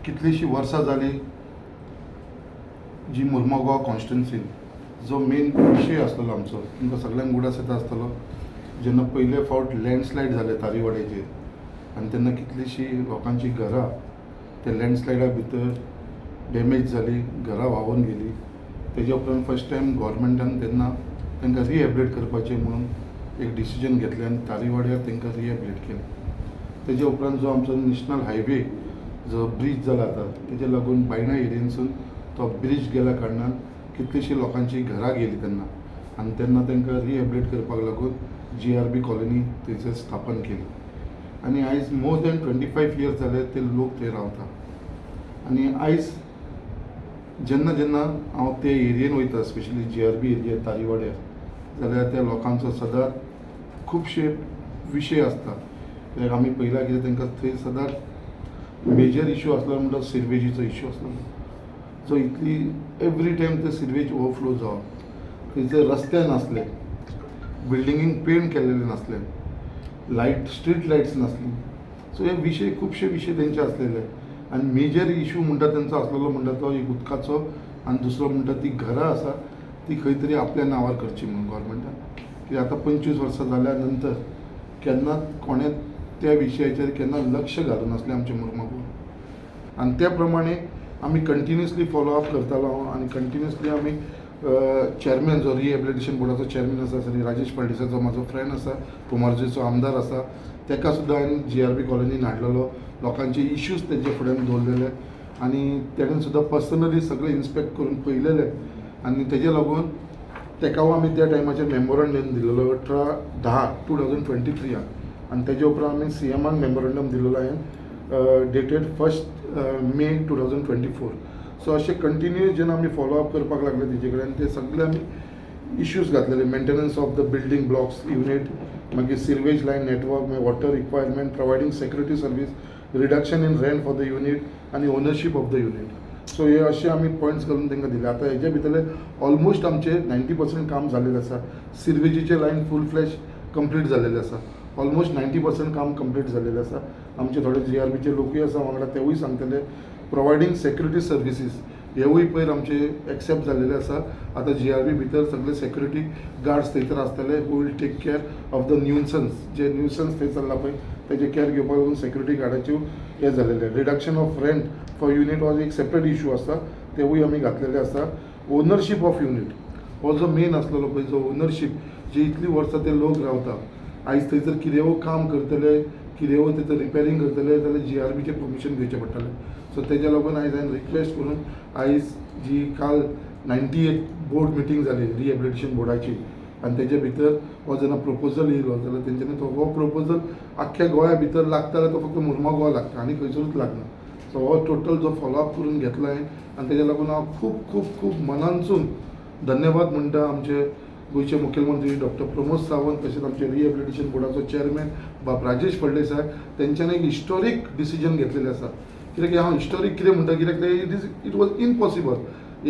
कितलींशीं वर्सां जालीं जी मुर्मगांव कॉन्स्टिट्युन्सीन जो मेन विशय आसलेलो आमचो, तुमकां सगळ्यांक उगडास येता आसतलो, जेन्ना पयले फावट लँडस्लायड जालें तारीवाड्याचेर आनी तेन्ना कितलींशीं लोकांचीं घरां त्या लँडस्लायडा भितर डॅमेज जाली, घरां व्हांवून गेली. तेज्या उपरांत फर्स्ट टायम गव्हर्मेंटान तेन्ना तांकां रिहेबिलिटेट करपाचें म्हणून एक डिसिजन घेतलें आनी तारीवाड्यार तांकां रिहेबिलिटेट केलें. तेज्या उपरांत जो आमचो नॅशनल हायवे जो ब्रीज जाला आतां, तेज्या लागून बायणा एरियेनसून तो ब्रीज गेल्या कारणान कितलींशीं लोकांचीं घरां गेलीं तेन्ना आनी तेन्ना तांकां रिहेबिलिटेट करपाक लागून जीआरबी कॉलनी थंयसर स्थापन केली. आनी आयज मोर दॅन 25 इयर्स जाले ते लोक थंय रावता. आनी आयज जेन्ना जेन्ना हांव ते एरियेन वयता, स्पेशली जीआरबी एरिया तारीवाड्यार, जाल्यार त्या लोकांचो सदांच खुबशे विशय आसता. कित्याक आमी पळयलां कितें तांकां थंय सदांच मेजर इशू आसलो म्हणटा सिरवेजीचो इशू आसलो, जो इतली एवरी टायम ते सिरवेज ओवरफ्लो जावप. थंयसर रस्ते नासले, बिल्डिंगींक पेंट केल्लेले नासले, लायट स्ट्रीट लायट्स नासली. सो हे विशय, खुबशे विशय तेंचे आसलेले. आनी मेजर इशू म्हणटा तेंचो आसलेलो म्हणटा तो एक उदकाचो आनी दुसरो म्हणटा ती घरां आसा ती खंय तरी आपल्या नांवार करची म्हणून गव्हर्मेंटान. कित्याक आतां 25 वर्सां जाल्या नंतर केन्नाच कोणें त्या विशयाचेर केन्ना लक्ष घालूं नासलें आमच्या मुर्मगांव. आनी त्या प्रमाणे आमी कंटिन्युअसली फॉलो अप करतालो हांव आनी कंटिन्युअसली आमी चॅरमॅन जो रिहेबिलिटेशन बोर्डाचो चॅरमॅन आसा श्री राजेश फळदेसाय, जो म्हाजो फ्रेंड आसा, कुमारजुंवेचो आमदार आसा, ताका सुद्दां हांवें जीआरबी कॉलनीन हाडलेलो. लोकांचे इश्यूज तेजे फुड्यान दवरलेले आनी तेणेन सुद्दां पर्सनली सगळें इन्स्पेक्ट करून पळयलेलें. आनी तेजे लागून तेका आमी त्या टायमाचेर मेमोरंडम दिलेलो 18/10/2023. आनी तेजे उपरांत आमी सीएमान मेमोरंडम दिलेलो हांवें डेटेड 1 May 2024. सो अशें कंटिन्यूस जेन्ना आमी फॉलो अप करपाक लागले तेजे कडेन, ते सगळे आमी इश्यूज घातलेले: maintenance of the building blocks unit, मागीर सिरवेज लायन नेटवर्क, मागीर water requirement, providing security service, reduction in rent for the unit आनी ownership of the unit. So हे अशे आमी पॉयंट्स करून तांकां दिले. आतां हेजे भितरले ऑलमोस्ट आमचे 90% काम जाल्लेलें आसा. सिरवेजीचे लायन फूल फ्लॅश कंप्लीट जाल्लेले आसा, ऑलमोस्ट 90% काम कंप्लीट जाल्लेलें आसा. आमचे थोडे जीआरबीचे लोकूय आसा वांगडा, तेवूय सांगतले. प्रोवायडींग सेक्युरिटी सर्विसीस हेवूय पयर आमचे एक्सेप्ट जाल्लेले आसा. आतां जीआरबी भितर सगळे सेक्युरिटी गार्ड्स थंयसर आसतले who will take care of the nuisance. J nuisance थंय चल्ला पळय, तेजे केअर घेवपाक लागून सेक्युरिटी गार्डाच्यो हे जालेले. Reduction of rent for unit हो एक सेपरेट इशू आसा, तेवूय आमी घातलेले आसा. ओनरशीप ऑफ युनीट हो जो मेन आसलेलो पळय, जो ओनरशीप जी इतलीं वर्सां ते लोक रावता, आयज थंयसर कितेंय काम करतले, कितेंय थंयसर रिपेरींग करतले जाल्यार जीआरबीचें परमिशन घेवचें पडटलें. सो तेज्या लागून आयज हांवें रिक्वेस्ट करून आयज जी काल 98 बोर्ड मिटींग जाली रिहेबिलिटेशन बोर्डाची आनी तेजे भितर हो जेन्ना प्रपोजल येयलो जाल्यार तेंच्यांनी तो हो प्रपोजल आख्ख्या गोंया भितर लागता जाल्यार तो फक्त मुर्मगांव लागता आनी खंयसरूच लागना. सो हो टोटल जो फॉलोअप करून घेतला हांवें आनी तेज्या लागून हांव खूब खूब खूब मनानसून धन्यवाद म्हणटा आमचे गोंयचे मुखेलमंत्री डॉक्टर प्रमोद सावंत, तशेंच आमचे रिहेबिलिटेशन बोर्डाचो चेअरमॅन बाब राजेश फळदेसाय. तेंच्यांनी एक हिस्टोरीक डिसिजन घेतलेलें आसा. कित्याक हांव हिस्टोरीक कितें म्हणटा, कित्याक ते it was impossible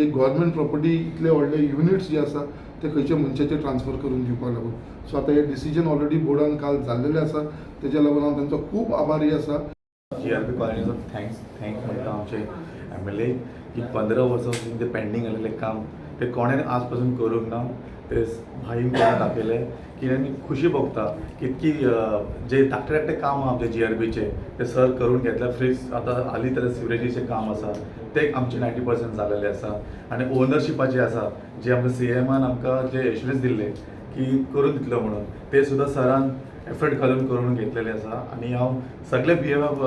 एक गव्हर्मेंट प्रॉपर्टी इतले व्हडले युनिट्स जे आसा ते खंयच्या मनशाचे ट्रान्सफर करून दिवपाक लागून. सो आतां हे डिसिजन ऑलरेडी बोर्डान काल जाल्लेलें आसा, तेज्या लागून हांव तांचो खूब आभारी आसा. जीआरबी कॉलनीचो thank म्हणटा आमचे एमएलए की 15 वर्सां पासून ते पेंडींग आसलेलें काम ते कोणें आज पासून करूंक ना, ते भाईन करून दाखयलें की आनी खुशी भोगता की इतकी जे धाकटे धाकटे काम आहा आमचे जीआरबीचे ते सर करून घेतले. फ्रीज आतां हालीं तर सिवरेजीचें काम आसा ते आमचे 90% जालेलें आसा. आनी ओनरशिपाचें आसा जे आमच्या सीएमान आमकां जे एश्युरन्स दिल्ले की करून दितलो म्हणून, ते सुद्दां सरान एफर्ट घालून करून घेतलेले आसा. आनी हांव सगळे बीएमएफ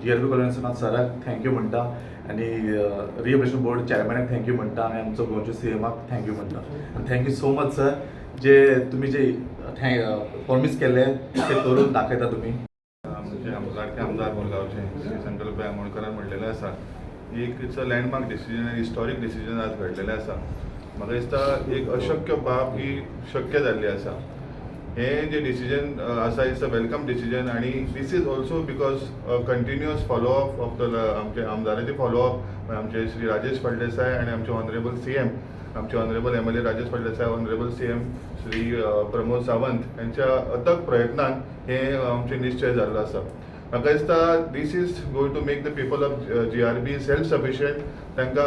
जीआरबी कॉलनीसून हांव सराक thank you म्हणटा आनी रिहेबिलिटेशन बोर्ड चॅरमॅनाक thank you म्हणटा आनी आमचो गोंयचो सीएमाक thank you म्हणटा. आनी thank you so much sir, जे तुमी जे प्रॉमीस केल्ले ते करून दाखयता तुमी. आमचे लाडके आमदार मुरगांवचे श्री संकल्प आमोणकरान म्हणलेलें आसा, एक it's a landmark decision आनी हिस्टॉरीक डिसिजन आज घडलेलें आसा. म्हाका दिसता एक अशक्य बाब ही शक्य जाल्ली आसा. हें जें डिसिजन आसा, it's a welcome decision आनी this is also because continuous follow up of the आमचे आमदाराचे फॉलोअप, आमचे श्री राजेश फळदेसाय आनी आमचे ऑनरेबल सीएम, आमचे honourable MLA Rajesh Phaldesai, honourable CM Shri Pramod Sawant यांच्या अथक प्रयत्नान हे आमचे निश्चय जाल्लो आसा. म्हाका दिसता this is going to make the people of GRB self sufficient. तांकां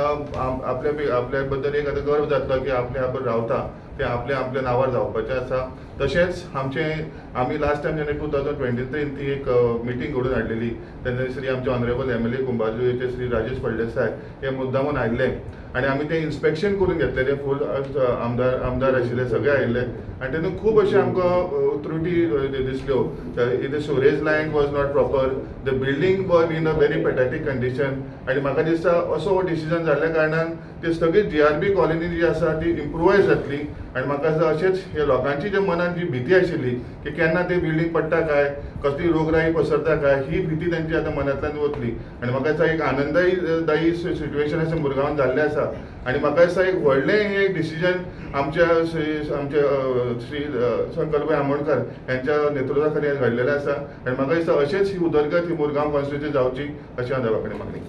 आपल्या आपल्या बद्दल एक आतां गर्व जातलो की आपले आपण रावता ते आपल्या आपल्या नांवार जावपाचें आसा. तशेंच आमचे आमी लास्ट टायम जेन्ना 2023 ती एक मिटींग घडोवन हाडलेली तेन्ना श्री आमचे ऑनरेबल MLA कुंभारजुवेचे श्री राजेश फळदेसाय हे मुद्दामून आयिल्ले आनी आमी तें इन्स्पेक्शन करून घेतलेलें. फूल आमदार आशिल्ले सगळे आयिल्ले आनी तेन्ना खूब अशें आमकां त्रुटी दिसल्यो. The sewerage line was not proper, the building was in a very pathetic condition. आनी म्हाका दिसता असो हो डिसिजन जाल्ल्या कारणान ते सगळी GRB colony जी आसा ती इम्प्रुवायज जातली. आनी म्हाका दिसता अशेंच हे लोकांची जे मनान जी भिती आशिल्ली की केन्ना ते बिल्डींग पडटा काय, कसली रोगराई पसरता काय, ही भिती तांची आतां मनांतल्यान वतली. आनी म्हाका दिसता एक आनंददायी सिट्युएशन अशें मुरगांवान जाल्लें आसा. आनी म्हाका दिसता एक व्हडलें हें डिसिजन आमच्या आमच्या श्री संकल्प आमोणकर यांच्या नेतृत्वा खाली घडलेलें आसा. आनी म्हाका दिसता अशेंच ही उदरगत ही मुरगांव कॉन्स्टिट्युएन्सी जावची अशी हांव देवा कडेन मागणी.